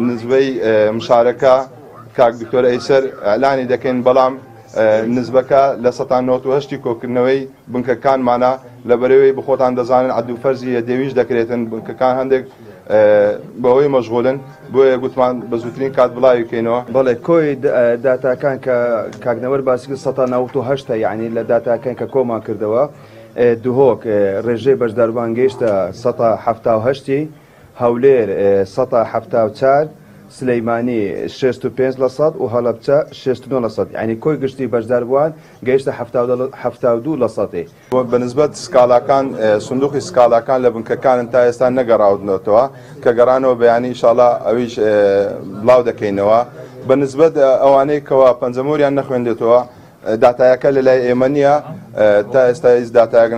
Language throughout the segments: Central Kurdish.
نزبەی مشارەکە کاک دکتۆر ئەیسەر ئیعلانی دەکەین، بەڵام نزبەکە لە سەتا 98ی کۆکردنەوەی بنکەکانمانە، لەبەرئەوەی بخۆتان دەزانن عەدو فەرزی یەدێویش دەکرێتن، بنکەکان هەندێک بەوەی مەشغولن، بۆیە گوتمان بە زووترین کات بڵاوی کەینەوە. بەڵێ کۆی داتاکان کە کاک نەوەر باسی کرد سەتا 98ە، یەعنی لە داتاکان کە کۆمان کردەوە دهۆک ڕێژەی بەشداربووان گەیشتە سەتا 78ی، هەولێر سەتا 74، سلەیمانی 65 لە سەد و هەڵەبچە 69 لە سەد، یەعنی کۆی گشتی بەشداربووان گەیشتە 72 لە سەدی. بە نسبەت سکاڵاکان، سندوقی سکاڵاکان لە بنکەکانن تا ئێستا نەگەڕاونەتەوە، کە گەڕانەوە بەیانی ئیشاڵا ئەویش بڵاو دەکەینەوە. بە نسبەت ئەوانەی کەوا پەنجەمۆریان نەخوێندێتەوە، داتایەکە لە لای ئێمە نییە، تا ئێستا هیچ داتایەک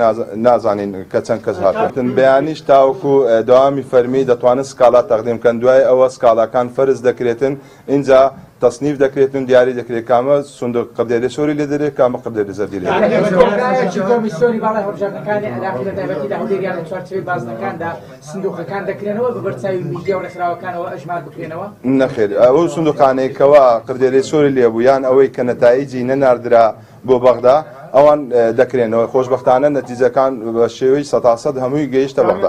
نازانین کە چەند کەس هاتوون. بەیانیش تاوەکو دەوامی فەرمی دەتوانن سکاڵا تەقدیم بکەن، دوای ئەوە سکاڵاکان فەرز دەکرێتن، ئینجا تەسنیف دەکرێتن، دیاری دەکرێت کامە سندوق قردێری سۆری لێ دەرێت، کامە قردێری زەردی لێ دەرێت. کۆگایەکی کۆمیسیۆنی باڵای هەڵبژاردنەکانی عێراقی بە تایبەتی لە هەولێر یان لە چوارچێوەی بازنەکاندا سندوقەکان دەکرێنەوە بە بەرچاوی میدیا و ڕێکخراوەکانەوە ئەژمار بکرێنەوە؟ نەخێر، ئەو سندوقانەی کەوا قردێرەی سۆری لێبوو یان ئەوەی کە نەتایجی نەناردرا بۆ بەغدا ئەوان دەکرێنەوە، خۆشبەختانە نەتیجەکان بە شێوەی سەتاسەد هەمووی گەیشتە بەغدا.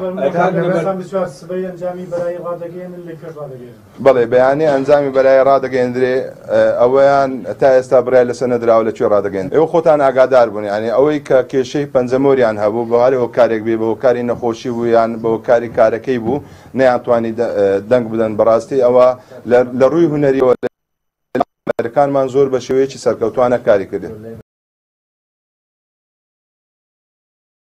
بەڵێ بەیانی ئەنجامی بەرایی ڕادەگەیەندرێ، ئەوەیان تا ئێستا بڕیار لەسەر نەدراوە لە کوێ ڕادەگەیەندرێ. ئێوە خۆتان ئاگادار بوون، یانی ئەوەی کە کێشەی پەنجەمۆریان هەبوو بە هەر هۆکارێک بێ، بە هۆکاری نەخۆشی بوو یان بە هۆکاری کارەکەی بوو، نەیانتوانی دەنگ بدەن. بەڕاستی ئەوە لە ڕووی هونەریەوە لە هونەرەکانمان زۆر بە شێوەیەکی سەرکەوتوانە کاری کرد.